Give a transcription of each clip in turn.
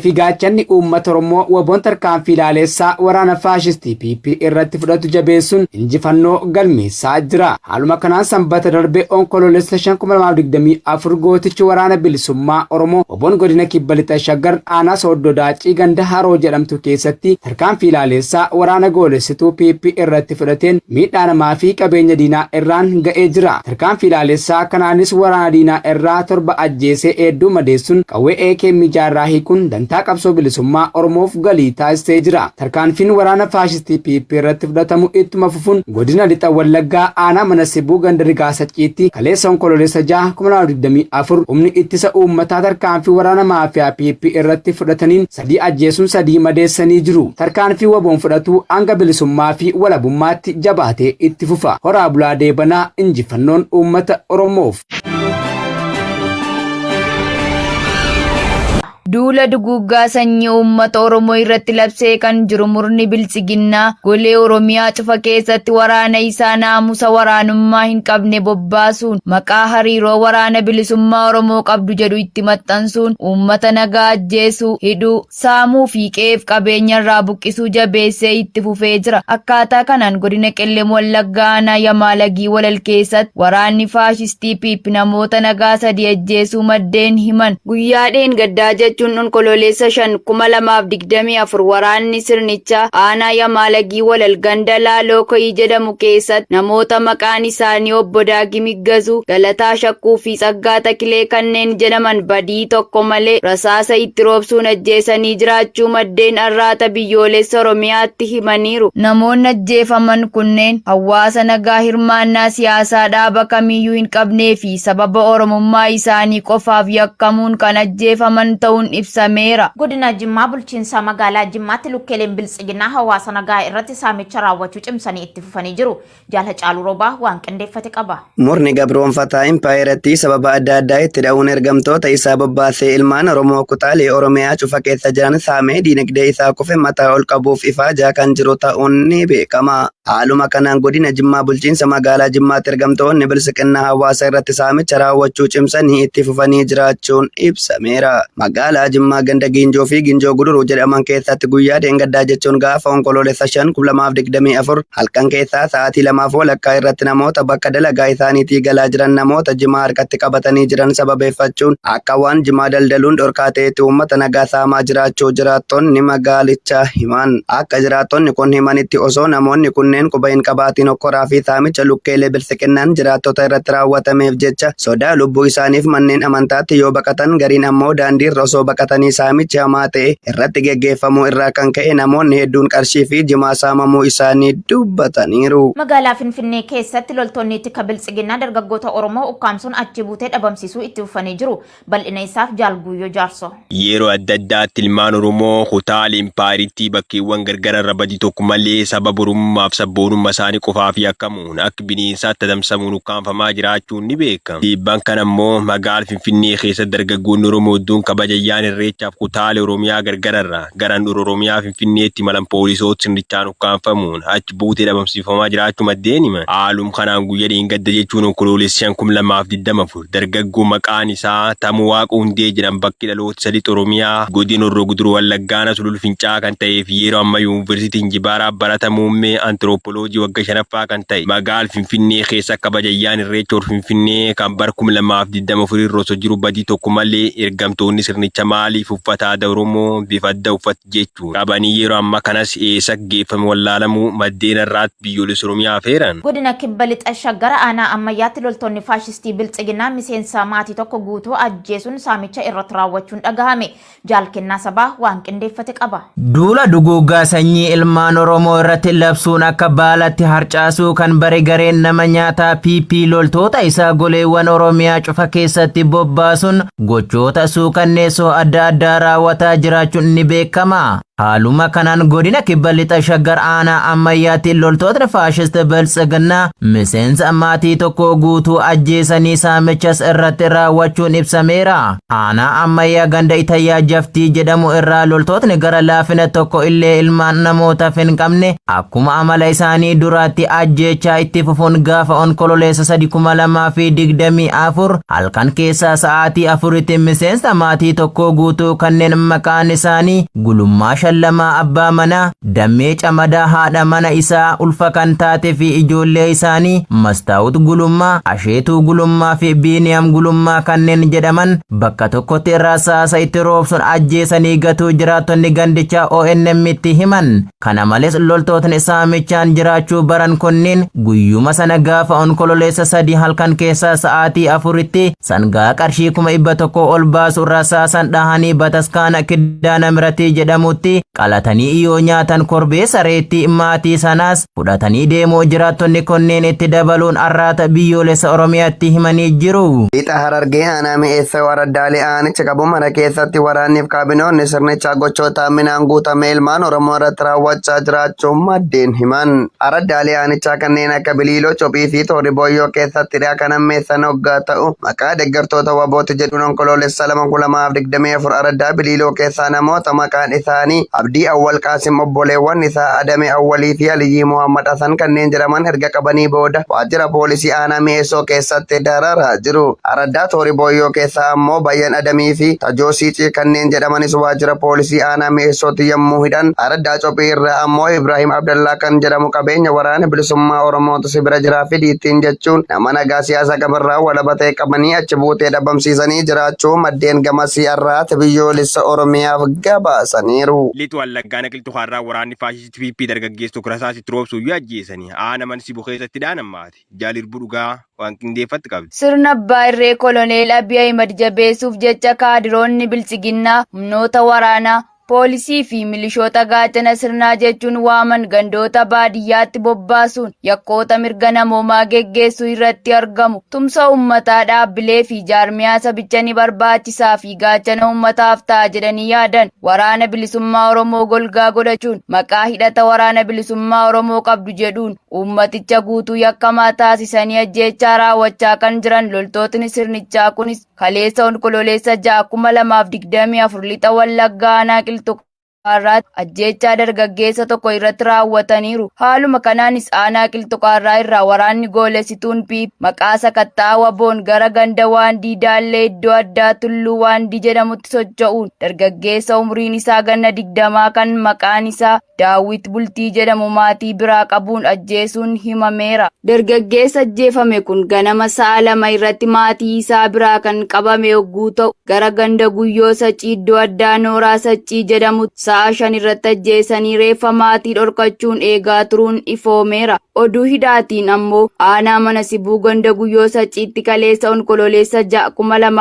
Fi gaachanni uummata Oromoo WBOn tarkaanfii laaleessaa waraana faashistii PP irratti fudhatu jabeessuun injifannoo galmeessaa jira. Haaluma kanaan Sanbata darbe Onkoloolessa 5,2024 gootichi waraana bilisummaa Oromoo WBOn godina Kibba Lixa Shaggar aanaa Sooddoo Daacii ganda Haroo jedhamtu keessatti tarkaanfii laaleessaa waraana goolessituu PP irratti fudhateen miidhaa namaa fi qabeenya diinaa irraan ga'ee jira. Tarkaanfii laaleessaa kanaanis waraana diinaa irraa 7 ajjeesee hedduu madeessuun qawwee AKM jaarraa hiikuun dantaa qabsoo bilisummaa Oromoof galii taasisee jira. Tarkaanfiin waraana faashistii PP irratti fudhatamu ittuma fufuun godina Lixa Wallaggaa aanaa Mana Sibuu ganda Rigaa Sacciitti kaleessa Onkoloolessa 6, 2024 humni ittisa uummataa tarkaanfii waraana maafiyaa PP irratti fudhataniin 3 ajjeesuun 3 madeessanii jiru. Tarkaanfii WBOn fudhatu hanga bilisummaa fi walabummaatti jabaatee itti fufa. Horaa bulaa deebanaa injifannoon uummata Oromoof. Duula duguuggaa sanyii uummata Oromoo irratti labsee kan jiru murni Biltsiginnaa golee Oromiyaa cufa keessatti waraana isaa naamusa waraanummaa hin qabne bobbaasuun maqaa hariiroo waraana bilisummaa Oromoo qabdu jedhu itti maxxansuun uummata nagaa ajjeesuu, hidhuu, saamuu fi qe'eef qabeenya irraa buqqisuu jabeessee itti fufee jira. Akkaataa kanaan godina Qellem Wallaggaa aanaa Yamaalagii Walal keessatti waraanni faashistii PP namoota nagaa 3 ajjeesuu maddeen himan. Guyyaa dheengaddaa jechuun Onkololeessa 5, 2024 waraanni sirnichaa aanaa Yamaalagii Walal ganda Laaloo Koyii jedhamu keessatti namoota maqaan isaanii obbo Daagim Iggazuu, Galataa Shakkuu fi Tsaggaa Takilee kanneen jedhaman badii tokko malee rasaasa itti roobsuun ajjeesanii jiraachuu maddeen Arraata Biyyoolessa Oromiyaatti himaniiru. Namoonni ajjeefaman kunneen hawaasa nagaa hirmaannaa siyaasaa dhaaba kamiiyyuu hin qabnee fi sababa Oromummaa isaanii qofaaf yakkamuun kan ajjeefaman ta'uun ibsameera. Godina Jimmaa bulchiinsa magaalaa Jimmaatti lukkeeleen Biltsiginnaa hawaasa nagaa irratti saamicha raawwachuu cimsanii itti fufanii jiru. Jaal Hacaaluu Roobaa waan qindeeffate qaba. Murni gabroomfataa impaayerattii sababa adda addaa itti dha'uun ergamtoota isaa bobbaasee ilmaan Oromoo kutaalee Oromiyaa cufa keessa jiran saamee diinagdee isaa kufe mataa ol qabuuf ifaajaa kan jiru ta'uun ni beekama. Haaluma kanaan godina Jimmaa bulchiinsa magaalaa Jimmaatti ergamtoonni bilsiqinnaa hawaasa irratti saamicha raawwachuu cimsanii itti fufanii jiraachuun ibsameera. Magaalaa Jimmaa ganda Giinjoo fi Ginjoo Guduruu jedhaman keessatti guyyaa dheengaddaa jechuun gaafa Onkoloolessa 5, 2024 halkan keessaa sa'aatii 2:30 irratti namoota bakka dalagaa isaaniitii galaa jiran namoota jimaa harkatti qabatanii jiran sababeeffachuun akka waan jimaa daldaluun dhorkaa ta'etti uummata nagaa saamaa jiraachuu jiraattonni magaalichaa himan. Akka jiraattonni kun himanitti osoo namoonni kunneen quba hin qabaatiin hokkoraa fi saamicha lukkeelee biltsiqinnaan jiraattota irratti raawwatameef jecha sodaa lubbuu isaaniif manneen amantaatti yoo baqatan gariin ammoo daandiirra osoo baqatanii saamichi hamaa ta'e irratti geggeeffamuu irraa kan ka'e namoonni hedduun qarshii fi jimaa saamamuu isaanii dubbataniiru. Magaalaa Finfinnee keessatti loltoonni tika Biltsiginnaa dargaggoota Oromoo ukkaamsuun achi buutee dhabamsiisuu itti fufanii jiru. Bal'ina isaaf Jaal Guuyyoo Jaarsoo. Yeroo adda addaatti ilmaan Oromoo kutaalee impaayerittii bakkeewwan gargara irra badii tokko malee sababa Oromummaa fi sabboonummaa isaanii qofaaf yakkamuun akka bineensaatti adamsamuun ukkaamfamaa jiraachuun ni beekama. Dhiibbaan kana immoo magaala Finfinnee keessatti dargaggoonni Oromoo hedduun kabaja ayyaana Irreechaaf kutaalee Oromiyaa gargara irraa gara handhuura Oromiyaa Finfinneetti imalan poolisoota sirnichaan ukkaamfamuun achi buutee dhabamsiifamaa jiraachuu maddeen himan. Haalum kanaan guyya dheengadda jechuun Onkoloolessa 5, 2024 dargaggoo maqaan isaa Tamuu Waaqoo Hundee jedhan bakki dhaloota isa Lixa Oromiyaa godina Horroo Guduruu Wallaggaa aanaa Sulul Finca'aa kan ta'ee fi yeroo amma Yuunivarsiitii Injibaaraa barata muummee Antirooppoloojii wagga 5ffaa kan ta'e magaal Finfinnee keessa kabaja ayyaana Irreecha Hor Finfinnee kan bara 2024 irra osoo jiru badii tokko malee ergamtoonni sirnicha maaliif uffata aadaa Oromoo bifa adda uffatti jechuun qabanii yeroo amma kanas eessa akka geeffame wallaalamuu maddeen Arraat Biyyoolessa Oromiyaa afeeran. Godina Kibba Lixa Shaggar aanaa Ammayyaatti loltoonni faashistii Biltsiginnaa miseensa maatii tokko guutuu ajjeesuun saamicha irratti raawwachuun dhagahame. Jaal Kennaa Sabaa waan qindeeffate qaba. Duula duguuggaa sanyii ilmaan Oromoo irratti labsuun akka baalatti harcaasuu kan bare gareen nama nyaataa PP loltoota isaa goleewwan Oromiyaa cufa keessatti bobbaasuun gochoota suukanneessoo adda addaa raawwataa jiraachuun ni beekama. Haaluma kanaan godina Kibba Lixa Shaggar aanaa Ammayyaatti loltootni faashist Biltsiginnaa miseensa maatii tokko guutuu ajjeesanii saamichas irratti raawwachuun ibsameera. Aanaa Ammayyaa ganda Itayyaa Jaftii jedhamu irraa loltootni gara laafina tokko illee ilmaan namootaaf hin qabne akkuma amala isaanii duraatti ajjeechaa itti fufuun gaafa Onkololeessa 3, 2024 halkan keessaa sa'aatii 4tti miseensa maatii tokko guutuu kanneen maqaan isaanii Gulummaa Shallamaa abbaa manaa, Dammee Camadaa haadha mana isaa ulfa kan taate fi ijoollee isaanii Mastaawut Gulummaa, Asheetuu Gulummaa fi Biiniyaam Gulummaa kanneen jedhaman bakka tokkotti rasaasa itti roobsuun ajjeesanii gatuu jiraattonni gandichaa ONM itti himan. Kana malees loltootni saamichaan jiraachuu baran kunneen guyyuma sana gaafa Onkololeessa 3 halkan keessaa sa'aatii 4tti sangaa qarshii 100,000 ol baasu rasaasan dhahanii bataskaana Kiddaana Miratii jedhamutti qalatanii yoo nyaatan korbeessa reettii maatii sanaas fudhatanii deemuu jiraattonni kunneen itti dabaluun Arraata Biyyoolessa Oromiyaatti himanii jiru. Lixa Harargee aanaa Mi'eessoo araddaalee aanicha qabu mara keessatti waraanniif kaabinoonni sirnichaa gochoota hamminaan guutame ilmaan Oromoo irratti raawwachaa jiraachuu maddeen himan. Araddaalee aanichaa kanneen akka Biliiloo, Cophii fi Toorri Booyyoo keessattidha kan hammeessan hoggaa ta'u, maqaa deeggartoota WBOti jedhuun Onkoloolessa 2, 2024 araddaa Biliiloo keessaa namoota maqaan isaanii Abdii Awwal Qaasim, obboleewwan isaa Adame Awwalii fi Aliyyii Muhammad Hasan kanneen jedhaman erga qabanii booda waajjira poolisii aanaa Mi'eessoo keessatti dararaa jiru. Araddaa Toori Booyyoo keessaa ammoo Bayyan Adamii fi Tajoo Siicii kanneen jedhamanis waajjira poolisii aanaa Mi'eessootti yommuu hidhan, araddaa Cophii irraa ammoo Ibrahim Abdallaa kan jedhamu qabeenya Waraana Bilisummaa Oromootu si bira jiraa fidi ittiin jechuun nama nagaa siyaasa kamirraa walaba ta'e qabanii achi buutee dhabamsiisanii jiraachuu maddeen gamasii Arraata Biyyoolessa Oromiyaaf gabaasaniiru. Lixa Wallaggaa Naqiltu Kaarraa waraanni faashistii PP dargaggeessa tokko rasaasa itti roobsuun yoo ajjeesanii aana Mansibu keessatti dhaanammaate. Jaal Irbuu Dhugaa waan qindeeffatti qabdi. Sirna abbaa irree Koloneel Abiy Ahimad jabeessuuf jecha kaadiroonni Biltsiginnaa humnoota waraanaa, poolisii fi milishoota gaachana sirnaa jechuun waaman gandoota baadiyyaatti bobbaasuun yakkoota mirga namoomaa geggeessuu irratti argamu. Tumsa uummataa, dhaabbilee fi jaarmiyaa sabicha ni barbaachisaa fi gaachana uummataaf ta'a jedhanii yaadan Waraana Bilisummaa Oromoo golgaa godhachuun maqaa hidhata Waraana Bilisummaa Oromoo qabdu jedhuun uummaticha guutuu yakkamaa taasisanii ajjeechaa raawwachaa kan jiran loltootni sirnichaa kunis kaleessa Onkololeessa 6, 2024 Lixa Wallaggaa aanaa Qilxuu Kaarraatti ajjeechaa dargaggeessa tokko irratti raawwataniiru. Haaluma kanaanis aanaa Qilxuu Kaarraa irraa waraanni goolessituun PP maqaa sakatta'aa WBOn gara ganda Waandii Daallee iddoo addaa Tulluu Waandii jedhamutti socho'uun dargaggeessa umriin isaa ganna 20 kan maqaan isaa Daawit Bultii jedhamu maatii biraa qabuun ajjeesuun himameera. Dargaggeessa ajjeefame kun ganama sa'a 2 irratti maatii isaa biraa kan qabame yogguu ta'u, gara ganda Guyyoo Saccii iddoo addaa Nooraa Saccii jedhamu sa'a 5 irratti ajjeesanii reeffa maatii dhorkachuun eegaa turuun ifoomeera. Oduu hidhaatiin ammoo aanaa Mana Sibuu ganda Guyyoo Sacciitti kaleessa Onkololeessa 6,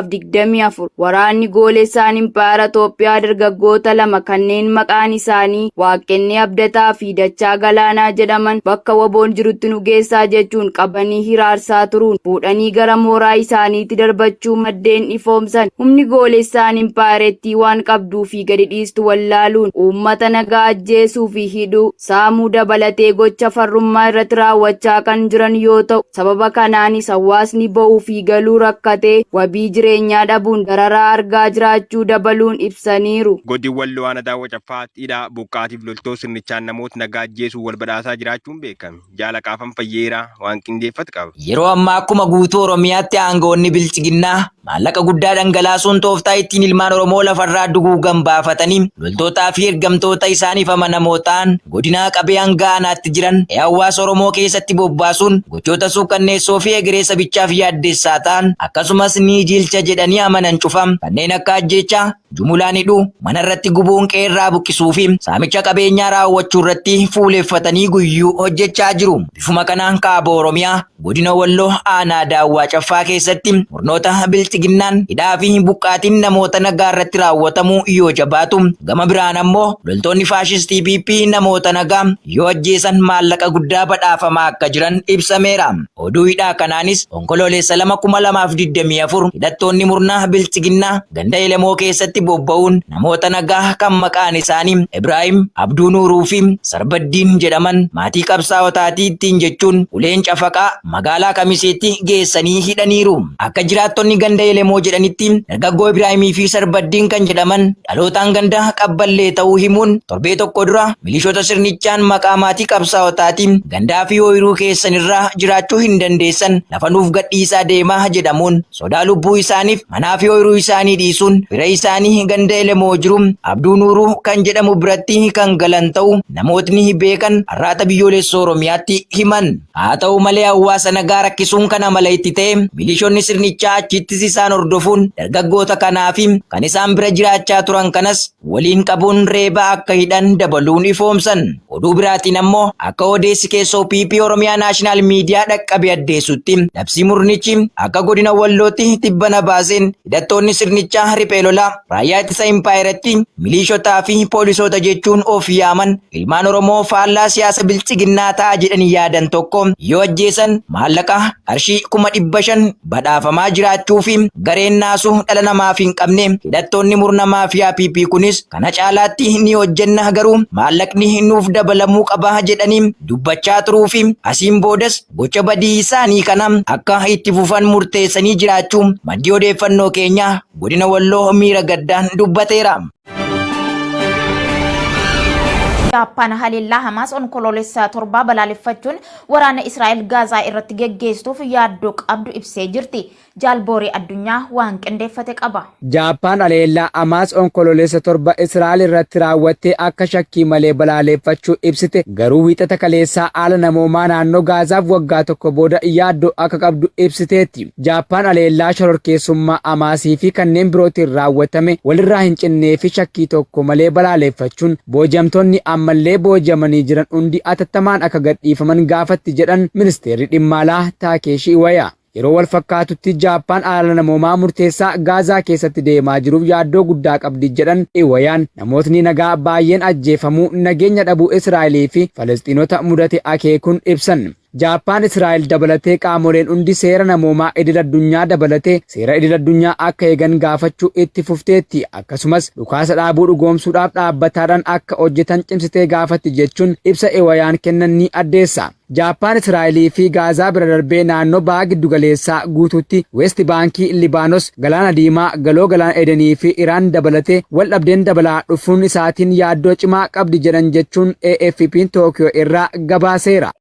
2024 waraanni goolessaan Impaayera Itoophiyaa dargaggoota lama kanneen maqaan isaanii Waaqennee Abdataa fi Dachaa Galaanaa jedhaman bakka WBOn jirutti nu geessaa jechuun qabanii hiraarsaa turuun fuudhanii gara mooraa isaaniitti darbachuu maddeen ifoomsan. Humni goolessaan Impaayerettii waan qabduu fi gadi dhiistu wallaaluun uummata nagaa ajjeesuu fi hidhuu, saamuu dabalatee gocha farrummaa irratti raawwachaa kan jiran yoo ta'u, sababa kanaanis hawaasni ba'uu fi galuu rakkatee wabii jireenyaa dhabuun dararaa argaa jiraachuu dabaluun ibsaniiru. Godin Walloo Aanaa Daawwa Caffaatti hidhaa, buqqaatiif loltoota sirnichaan namoota nagaa ajjeesuun wal badhaasaa jiraachuun beekame. Jaala Qaafan Fayyeeraa waan qindeeffate qaba. Yeroo ammaa akkuma guutuu Oromiyaatti aangawoonni Bilxiginnaa maallaqa guddaa dhangalaasuun tooftaa ittiin ilmaan Oromoo lafarraa duguugan baafatanii loltootaa fi ergamtoota isaaniif amanamoo ta'an godinaa qabee hanga aanaatti jiran hawaasa Oromoo keessatti bobbaasuun gochoota suukanneessoo fi egeree sabichaaf yaaddessaa ta'an akkasumas ni jiilcha jedhanii amanan cufa kanneen akka ajjeechaa, jumulaan hidhuu, mana irratti gubuun qe'eerraa buqqisuu fi saamicha qabeenyaa raawwachuu irratti fuuleffatanii guyyuu hojjechaa jiru. Bifuma kanaan kaaba Oromiyaa godina Walloo aanaa Daawwaa Caffaa keessatti murnoota Bilxiginnaan hidhaa fi buqqaatiin namoota nagaa irratti raawwatamu yoo jabaatu, gama biraan ammoo loltoonni faashistii PP namoota nagaa yoo ajjeesan maallaqa guddaa badhaafamaa akka jiran ibsameera. Oduu hidhaa kanaanis Onkoloolessa 2, 2024 hidhattoonni murnaa Bilxiginnaa ganda Elemoo keessatti bobba'uun namoota nagaa kan maqaan isaanii Ibraahim Abduu Nuuruu fi Sarbaddiin jedhaman maatii qabsaa'otaatii ittiin jechuun uleen cafaqaa magaalaa Kamiseetti geessanii hidhaniiru. Akka jiraattonni ganda Elemoo jedhanitti dargaggoo Ibraahimii fi Sarbaddiin kan jedhaman dhalootaan ganda Qabballee ta'uu himuun torbee tokko dura milishoota sirnichaan maqaa maatii qabsaa'otaatii gandaa fi ooyiruu keessanirraa jiraachuu hin dandeessan lafa nuuf gadhiisaa deemaa jedhamuun sodaa lubbuu isaaniif manaa fi ooyiruu isaanii dhiisuun fira isaanii ganda Elemoo jiru Abduu Nuuruu kan jedhamu biratti kan galan ta'uu namootni beekan Arraata Biyyoolessa Oromiyaatti himan. Haa ta'u malee hawaasa nagaa rakkisuun kan amala itti ta'e milishoonni sirnichaa achittis isaan hordofuun dargaggoota kanaa fi kan isaan bira jiraachaa turan kanas waliin qabuun reebaa akka hidhan dabaluun ifoomsan. Oduu biraatiin ammoo akka odeessi keessoo PP Oromiyaa Naashinaal Miidiyaa dhaqqabe addeessutti labsii murnichi akka godina Wallootti tibbana baaseen hidhattoonni sirnichaa riphee lolaa raayyaa ittisa impaayeratti miliishotaa fi poolisoota jechuun of yaaman ilmaan Oromoo faallaa siyaasa biltsiginnaa ta'a jedhanii yaadan tokko yoo ajjeesan maallaqa qarshii 500,000 badhaafamaa jiraachuu fi gareen naasuu dhala namaaf hin qabne hidhattoonni murna maafiyaa PP kunis kana caalaatti ni hojjenna garuu maallaqni nuuf dabalamuu qaba jedhanii dubbachaa turuu fi asiin boodas gocha badii isaanii kana akka itti fufan murteessanii jiraachuu maddi odeeffannoo keenyaa godina Walloo miira gaddaan dubbateera. Jaappaan haleellaa Hamaas Onkoloolessa 7 balaaleffachuun waraana Israa'el Gaazaa irratti geggeessituuf yaaddoo qabdu ibsee jirti. Jaal Booree Addunyaa waan qindeeffate qaba. Jaappaan haleellaa Hamaas Onkoloolessa 7 Israa'el irratti raawwatte akka shakkii malee balaaleeffachuu ibsite, garuu Wiixata kaleessaa haala namoomaa naannoo Gaazaaf waggaa tokko booda yaaddoo akka qabdu ibsiteetti. Jaappaan haleellaa shororkeessummaa Hamaasii fi kanneen birootiin raawwatame walirraa hin cinnee fi shakkii tokko malee balaaleeffachuun, booji'amtoonni ammallee booji'amanii jiran hundi atattamaan akka gadhiifaman gaafatti jedhan Ministeerri Dhimma Alaa Taakeeshii Iwayaa. Yeroo walfakkaatutti Jaappaan haala namoomaa murteessaa Gaazaa keessatti deemaa jiruuf yaaddoo guddaa qabdi jedhan Iwayaan. Namootni nagaa baay'een ajjeefamuu, nageenya dhabuu Israa'elii fi Falasxiinota mudate akeekuun ibsan. Jaappaan Israa'el dabalatee qaamoleen hundi seera namoomaa idil-addunyaa dabalatee seera idil-addunyaa akka eegan gaafachuu itti fufteetti, akkasumas dhukaasa dhaabuu dhugoomsuudhaaf dhaabbataadhaan akka hojjetan cimsitee gaafatti jechuun ibsa Iwayaan kennan ni addeessa. Jaappaan Israa'elii fi Gaazaa bira darbee naannoo Baha Giddugaleessaa guutuutti, Weesti Baankii, Libaanos, Galaana Diimaa, Galoo Galaana Edenii fi Iraan dabalatee waldhabdeen dabalaa dhufuun isaatiin yaaddoo cimaa qabdi jedhan jechuun AFP'n Tookiyoo irraa gabaaseera.